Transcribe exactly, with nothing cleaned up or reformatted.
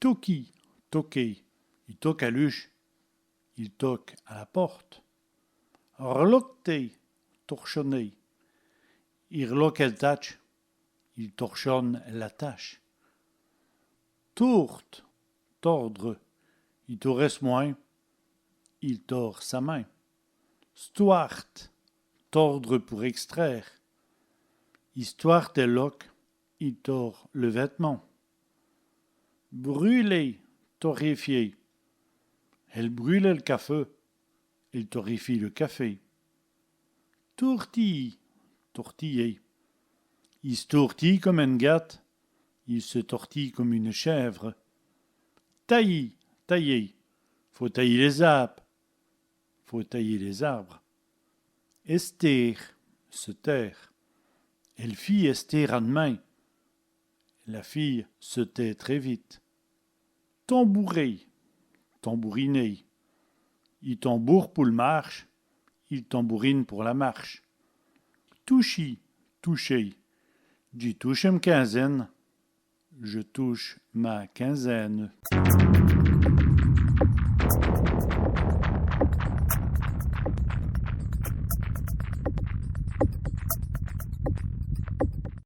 Tokî, toquer. I toke à l'uch, il toque à la porte. Rlokter, torchonner. I rloke èl tatche, il torchonne la tache. Tôrde, tordre. I tôrt ès' mwin, il tord sa main. Stwârde, tordre pour extraire. I stwârde èl loke, il tord le vêtement. Brûler, torréfier. Èle brûle èl cafè, elle torréfie le café. Tôrtiyî, tortiller. I s' tôrtîye come ène gate, il se tortille comme une chèvre. Tayî, tailler. Faut tayî lès-âbes, faut tailler les arbres. Èstér, se taire. Èl fîye èstér ad'min, la fille se tait très vite. Tambourer, tambouriner. I tamboure pou l' mârche, il tambourine pour la marche. Touchî, toucher. Dji touche èm' quinzène, je touche ma quinzaine.